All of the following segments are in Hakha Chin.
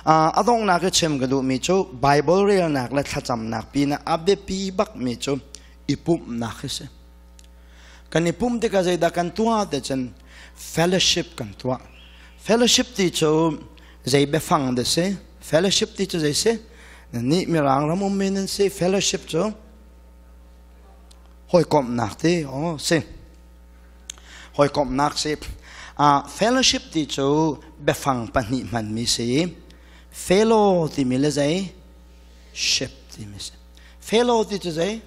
A donghnak i chim ka duhmi cu Bible relnak le thlacamnak pinah a biapi bakmi cu i pumhnak hi si. Kan i pumh tikah zeidah kan tuah ti cun fellowship kan tuah. Fellowship ti cu zei biafang dah si? Fellowship ti cu zei si? Nih Mirang ram ummi nan si. Fellowship cu hawikomhnak ti oh si. Hawikomhnak si. Fellowship ti cu biafang pahnih hmanmi si. Fellow timi le zei? Ship timi si. Fellow ti cu zei?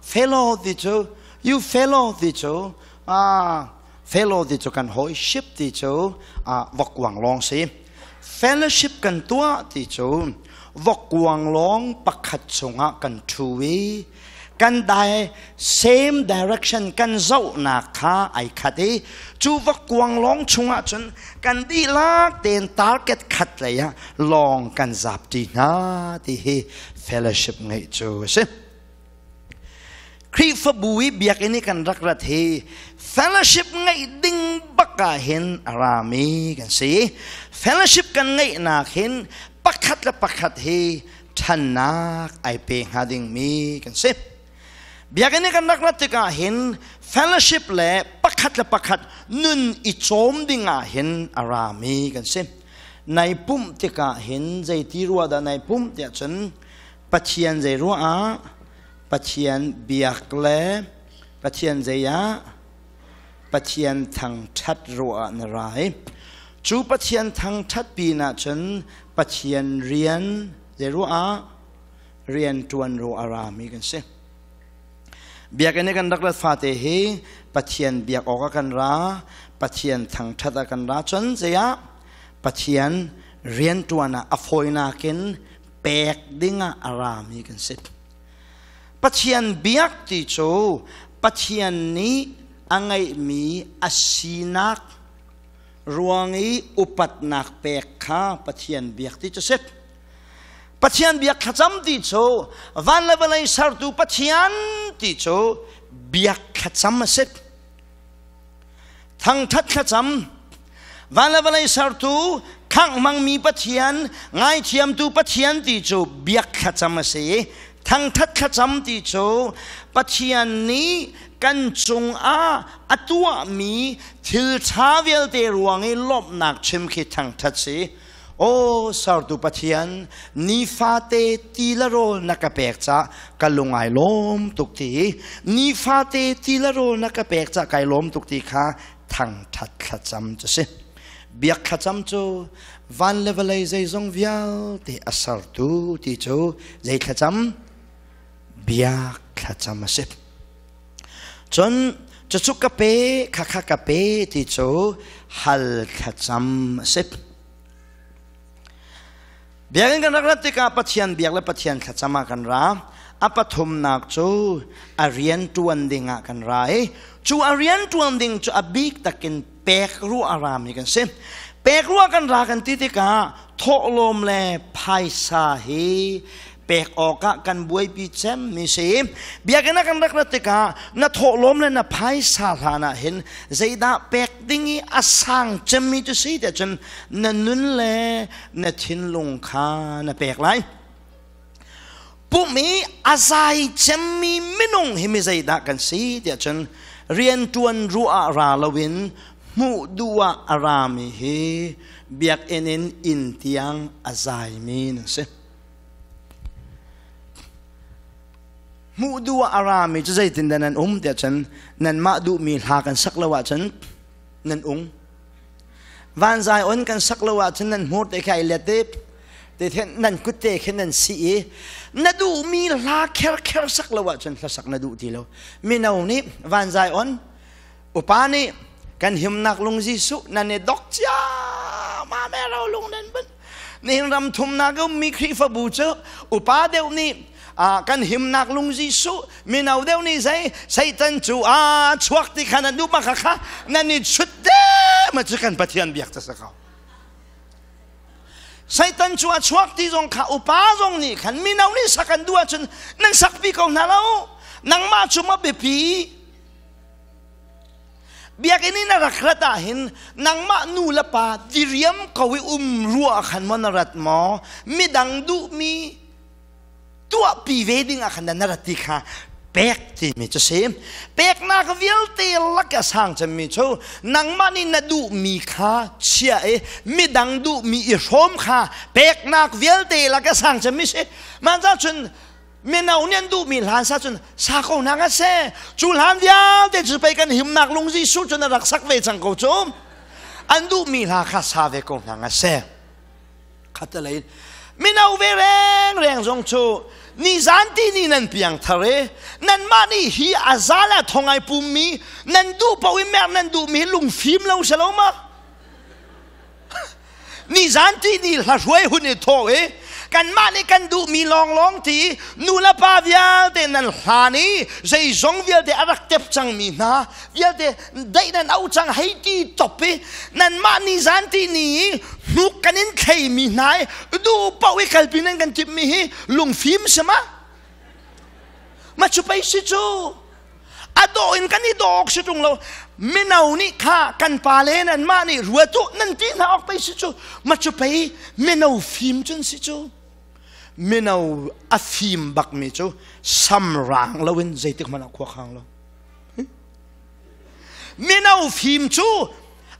Fellow ti cu you fellow ti cu fellow ti cu kan hawi ship ti cu vokkuang lawng si. Fellowship kan tuah ti cu vokkuang lawng pakhat chungah kan ṭhu i kan dai same direction kan zohnak kha ai khat i cu vokkuang lawng chungah cun kan dihlak tein target khat lei ah lawng kan zap ṭi hna ti hi fellowship ngeih cu a si. Khrihfabu i biakinn i kan rak rat hi fellowship ngeih ding bak ah hin a rami kan si. Fellowship kan ngeihnak hin pakhat le pakhat hi ṭhannak ai pe hnga dingmi kan si. Biakinn i kan rak rat tikah hin fellowship le pakhat le pakhat nun i cawm ding ah hin a rami kan si. Nai pumh tikah hin zeiti rua dah nai pumh tiah cun Pathian zei ruah ah Pathian biak le Pathian zei ah Pathian thangṭhat ruah ah na ra i cu Pathian thangṭhat pinah cun Pathian rian zei ruah ah rian ṭuan ruah a rami kan si. Biakinn i kan rak rat fate hi Pathian biak awk ah kan ra, Pathian thangṭhat ah kan ra. Cun zei ah Pathian rianṭuan ah a fawinak in pek ding ah a rami kan si. Pathian biak ti cu Pathian nih a ngeihmi a sinak ruang i upatnak pek kha Pathian biak ti cu si. Pathian biak thlacam ti cu van le vawlei sertu Pathian ti cu biak thlacam a si. Thangthat thlacam van le vawlei sertu khangh hmangmi Pathian ngaithiamtu Pathian ti cu biak thlacam a si. Thangthat thlacam ti cu Pathian nih kan cungah a tuahmi thil ṭha vialte ruang i lawmhnak chim khi thangthat si. Aw sertu Pathian, nifate ti le rawl na ka pek ca ka lung ai lawm tuk ti. Nifate ti le rawl na ka pek ca kai lawm tuk ti kha thangthat thlacam cu si. Biak thlacam cu van le vawlei zeizong vialte a sertu ti cu zei thlacam? Biak thlacam a si. Cun cucu ka pe, khakha ka pe ti cu hal thlacam a si. Biakinn kan rak rat tikah Pathian biak le Pathian thlacam ah kan ra. A pathumnak cu a rian ṭuan ding ah kan ra i cu a rian ṭuan ding cu a bik takin pek ruah a rami kan si. Pek ruah kan ra kan ti tikah thawhlawm le phaisa hi pek awkah kan buaipi cemmi si. Biakinn ah kan rak rat tikah na thawhlawm le na phaisa hlan ah hin zeidah pek ding i a sang cemmi cu si tiah cun na nun le na thinlung kha na pek lai. Pumh i a zai cemmi minung hi mi zeidah kan si tiah cun rianṭuan ruah ah ra loin hmuh duh ah a rami hi biakinn in inn tiang a zaimi nan si. Hmuh duh ah a rami cu zeitindah nan um tiah cun nanmah duhmi hla kan sak lo ahcun nan ung. Vanzai on kan sak lo ahcun nan hmur te khi ai let i te then nan kut te khi nan si i na duhmi hla kher kher sak lo ahcun hlasak na duh ti lo. Mino nih vanzai on upa nih kan himnak lung Jesuh nan i dok cia ma me ro lung nan bun nihin ram thumnak ummi Khrihfabu cu upa deuh nih kan himnak lung Jesuh mino deuh nih zei Satan cu a chuak ti kha nan duh ma kha kha nan i chut de ma cu kan Pathian biak ta sa ko Satan cu a chuak ti zong kha upa zong nih khan mino nih sak an duh ahcun nan sakpi ko hna lo nangmah cu ma biapi. Biakinn in a rak rat ah hin nangmah nu le pa diriam ko i um ruah khan maw na rat maw midang duhmi tuahpi ve ding ah khan na rat ti kha pek timi cu si. Peknak vialte lak a sang cemmi cu nangmah nih na duhmi kha chia i midang duhmi i hrawm kha peknak vialte lak a sang cemmi si. Mah cun mino nih an duhmi hlan sa cun sa ko hna nga seh. Cu hlan vialte cu pei kan himnak lung Jesuh cun a rak sak ve cang ko cu. An duhmi hla kha sa ve ko hna nga seh. Khatalei mino ve rengreng zong cu nizan ti ni nan piang thar i nanmah nih hi a zal a thong ai pummi nan duh paoh i mer nan duhmi lungfim lo si lo ma? Nizan ti ni hla hruai hun i thawh i kanmah nih kan duhmi lawnglawng ti nu le pa vialte nan hlan i zeizong vialte a rak tep cangmi hna vialte daih nan au cang hei ti top i nanmah nizan ti ni i hnuk kan in thleimi hna i duh paoh i kalpi nan kan timhmi hi lungfim si ma? Ma cu pei si cu a dawh in kan i dawh awk si ṭung lo. Mino nih kha kan pale nanmah nih ruat u nan ti hna awk pei si cu. Ma cu pei mino fim cun si cu. Mino a fim bakmi cu samrang loin zeitik hmanh ah khua khang lo. Mino fim cu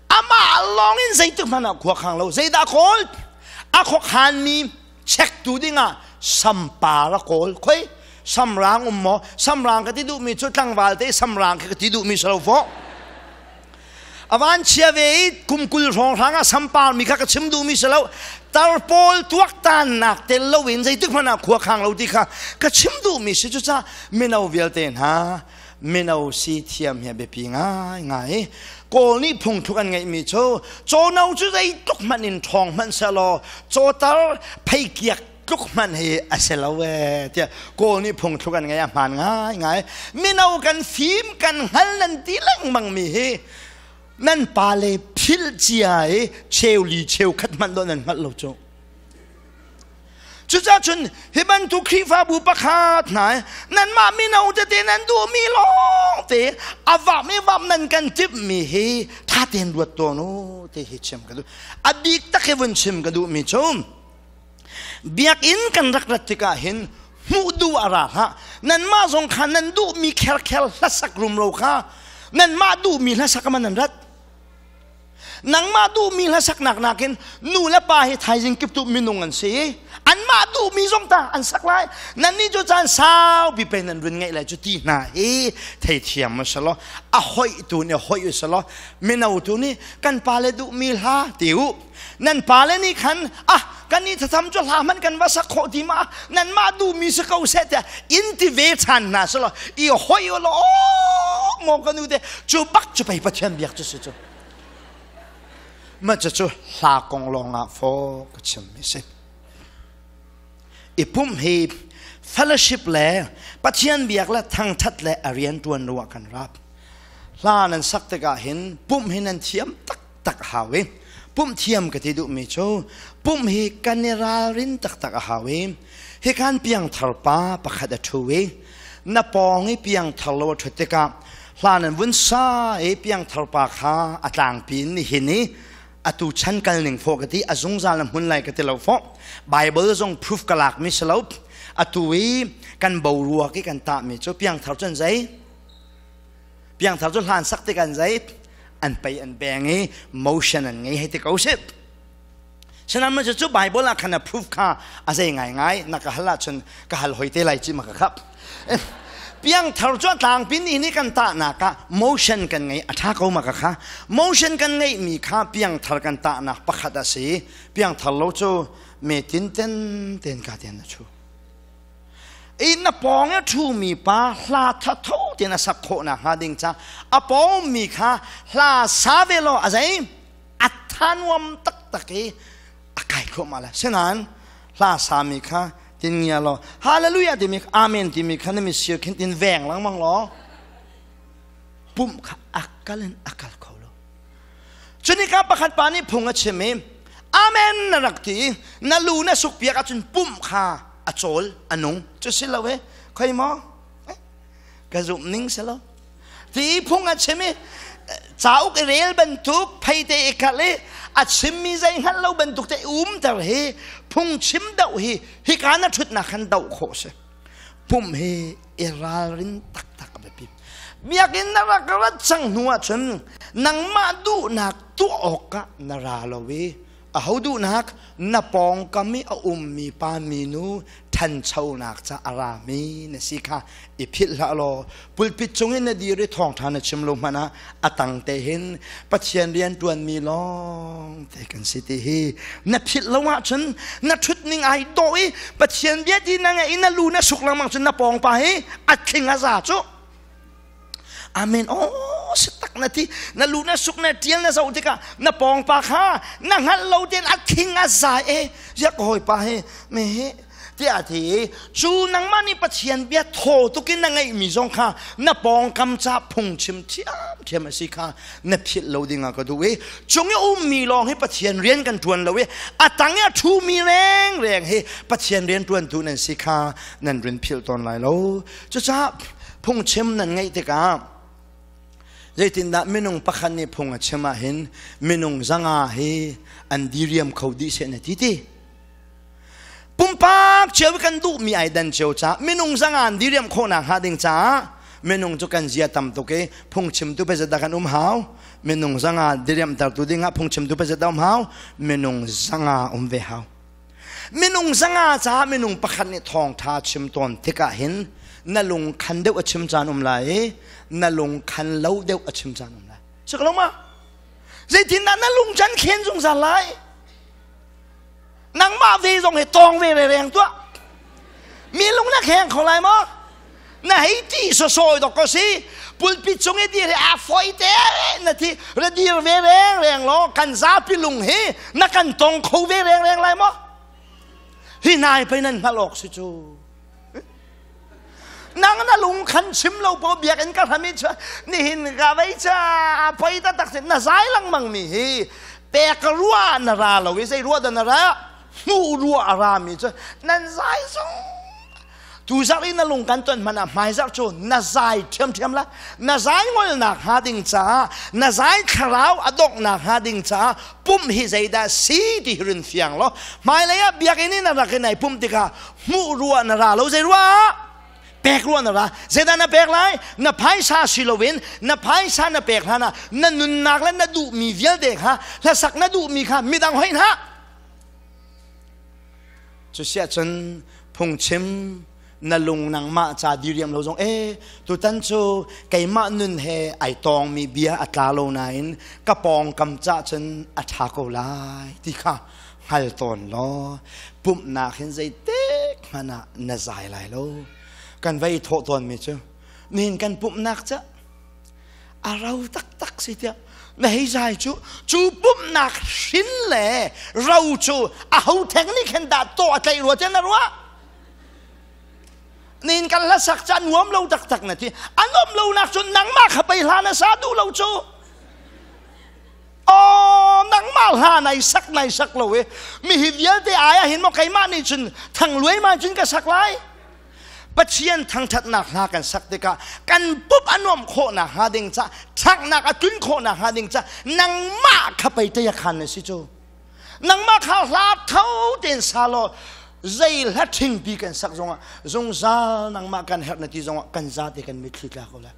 amah lawng in zeitik hmanh ah khua khang lo. Zeidah kawl? A khuakhanmi check tu dingah sampar a kawl. Khoi samrang um maw? Samrang ka ti duhmi cu tlangval te samrang ka ti duhmi si lo fawh. A van chia ve i kum 20 hrawng hrang ah sampar mi kha ka chim duhmi si lo. Tar pawl tuaktannak tel loin zeitik hmanh ah khua khang lo ti kha ka chim duhmi si. Cucaah mino vialte hna, mino si thiam hi a biapi ngaingai. Kawl nih phungthluk an ngeihmi cu cawno cu zeitluk hmanh in ṭhawng hmanh sehlaw cawtar pheikiak tluk hmanh hi a si lo ee tiah Kawl nih phungthluk an ngeih. A hmaan ngaingai. Mino kan fim kan hngal nan ti lengmang mi hi nan pale philh cia i cheu li cheu khat hmanh dawh nan hngalh lo cu. Cucaah cun hi bantuk Khrihfabu pakhat hna nanmah mino tete nan duhmi lawng te a vam i vam nan kan timhmi hi tha tein ruat tawn u ti hi chim ka duh. A bik tak hi vun chim ka duhmi cu biakinn kan rak rat tikah hin hmuh duh a ra hlah. Nanmah zong kha nan duhmi kherkhel hlasak rumro kha nanmah duhmi hlasak man nan rat. Nangmah duhmi hlasaknak nakin nu le pa hi thaizing kiptu minung an si i anmah duhmi zong ta an sak lai. Nannih cu caan saupi pei nan run ngeih lai cu ti hna hi theithiam u selaw, a hoih tu nih hoih u selaw, mino tu nih kan pale duhmi hla ti u. Nan pale nih khan ah kan i thatham cu hla hmanh kan va sak khawh ti ma nanmah duhmi si ko seh tiah in ti ve ṭhan hna selaw i hoih u law maw ka nu te cu bak cu pei Pathian biak cu si cu. Mah cucu hla kong lawngah faw ka chimmi si. I pumh hi fellowship le Pathian biak le thangthat le a rian ṭuan ruah kan rap. Hla nan sak tikah hin pumh hi nan thiam taktak a hau i pumh thiam ka ti duhmi cu pumh hi kan i ralrin taktak a hau i hikhan piangthar pa pakhat a ṭhu i na pawng i piangthar lo a ṭhut tikah hla nan vun sa i piangthar pa kha a tlangpi in nihin i atu chan kal ning fawh ka ti. A zungzal na hmun lai ka ti lo fawh. Bible zong proof ka lak mi si lo. Atu i kan boruak i kan tah mi cu piangthar cun zei piangthar cu hlan sak tik an zei an pei an beng i motion an ngei hei ti ko si. Sinain cu Bible ah khan a proof kha a zei ngaingai na ka hal ahcun ka hal hoi te lai ci ma ka khap. Piangthar cu a tlangpi ni nih kan tahnak ah motion kan ngei a ṭha ko ma ka kha. Motion kan ngeihmi kha piangthar kan tahnak pakhat a si. Piangthar lo cu me tin ten ten ka ten a chu. I na pawng i ṭhumi pa hla thatho tein a sak khawh nakhnga ding ca a pawngmi kha hla sa ve law a zei a thanuam taktak i a kai thluahmah lai. Sinain hla sami kha tin ngia law hallelujah timi amen timi kha na misir khin tin veng lengmang law pumh kha akal in akal kho lo. Cunika pakhat pa nih phung a chim i amen na rak ti i na lu na suk piak ahcun pumh kha a cawl a nung cu si lo e khoi maw ka zumh ning si lo ti phung a chim i. Cauk i rel bantuk pheite i kal i a chimmi zei hngalh lo bantuk te umter hi phungchim doh hi hika na ṭhutnak khan doh khawh si. Pumh hi i ralrin taktak a biapi. Biakinn na rak rat cang hnu ahcun nangmah duhnak tuah awkah na ra lo i aho duhnak na pawngkam i a ummi pa minu ṭhanchonak ca a rami na si kha i philh hlah law pulpit cung in na dir i thawngṭha na chim lo hmanh ah a tang te hin Pathian rian ṭuanmi lawng te kan si ti hi na philh lo ahcun na ṭhut ning ai dawh i Pathian bia ti na ngaih i na lu na suk lengmang cun na pawng pa hi a thling a za cu. Amen. Oh, si tak na ti. Na lu na suk na tial na zoh tikah na pawng pa kha na hngalh lo tein a thing a zai e. Ziak hawi pa he me he tiah ti cu nangmah nih Pathian bia thaw tukin na ngeihmi zong kha na pawngkam ca phungchim thiamthiam a si kha na philh lo ding ah ka duh i cung i ummi lawng hi Pathian rian kan ṭuan lo i a tang i a ṭhumi rengreng hi Pathian rian ṭuantu nan si kha nan rin philh tawn lai lo. Cucaah phungchim nan ngeih tikah zeitindah minung pakhat nih phung a chim ahhin minung 500 hi an diriam kho dih seh na ti ti. Pumpak cio kan duhmi ai dan cio caah minung 500 an diriam khawhnak hnga ding caah minung cu kan zia tam tuk i phungchimtu pei kan um hau. Minung 500 diriamtertu dingah phungchimtu pei um hau. Minung 500 um ve hau. Minung 500 caah minung pakhat nih thawngṭha chim tawn tikah hin na lung khan deuh a chim caan um lai i na lung khan lo deuh a chim caan um lai. Si ko lo ma? Zeitindah na lung can khen zungzal lai? Nangmah ve zong hi tawng ve reng tuah. Mi lung na kheng kho lai maw? Na hei ti sasawi dok ko si. Pulpit cung i dir hi a foi te na thi ra dir ve reng reng law kan zapi lung hi na kan tong kho ve reng reng lai maw? Hi nai pei nan hngalh awk si cu. Nang na lung khan chim lo po biakinn ka hram i nihin ka vei cha poi ta tak na zai lengmang mi hi pek rua na ra lo i zei rua dah na ra hmuh rua a ra mi cu nan zai zung tu zarh i na lung kan ton hmanh ah hmaizarh cu na zai ṭhiamṭhiam la. Na zai ngolnak hnga ding caah, na zai thlarau a donghnak hnga ding caah pumh hi zeidah si ti hi rin fiang law hmailei ah biakinn in na rak i nai pumh tikah hmuh ruah na ra lo. Zei ruah? Pek ruah na ra. Zeidah na pek lai? Na phaisa si loin na phaisa na pek hlan ah na nunnak le na duhmi vialte kha, hlasak na duhmi kha midang hoih hlah. Cusiahcun phungchim na lung nangmah ca diriam lo zong e tutan cu keimah nun he ai tawngmi bia a tla lo nain ka pawngkam ca cun a ṭha ko lai ti kha hngal tawn law pumhnak hin zeitik hmanh ah na zai lai lo. Kan va i thawh tawnmi cu nihin kan pumhnak ca a ro taktak si tiah na hei zai cu cu pumhnak hrin le ro cu a ho theng nih khin dah tawh a tlaih rua tiah na ruah? Nin kan hlasak ca nuam lo taktak na ti. A nuam lo nak cu nangmah kha pei hla na sa duh lo cu. Oh, nangmah hla nai sak nai sak lo e. Mi hi vialte ai ah hin maw keimah nih cun thang luai ma cun ka sak lai. Pathian thangṭhatnak hla kan sak tikah kan pup a nuamh khawhnak hnga ding ca, ṭhaknak a tlun khawhnak hnga ding ca nangmah kha pei tei a khan na si cu. Nangmah kha hla tho tein sa law zei hla ṭhingpi kan sak zongah zungzal nangmah kan herh na ti zongah kan zate kan mitthli tla ko lai.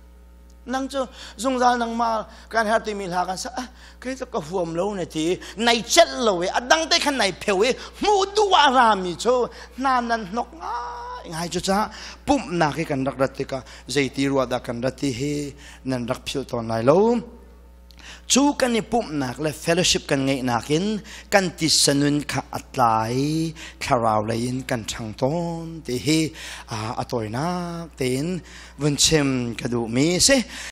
Nang cu zungzal nangmah kan herh timi hla kan sak, ah kei cu ka huam lo na ti, nai celh lo i a dang te khan nai pheu i hmuh duh ah rami cu hna nan hnok ngai ngai. Cu caah pumhnak hi kan rak rat tikah zeiti ruah dah kan rat ti hi nan rak philh tawn lai lo. Cu kan i pumhnak le fellowship kan ngeihnak in kan titsa nun kha a tlai, thlarau lei in kan ṭhang tawn ti hi a tawinak tein vun chim ka duhmi si.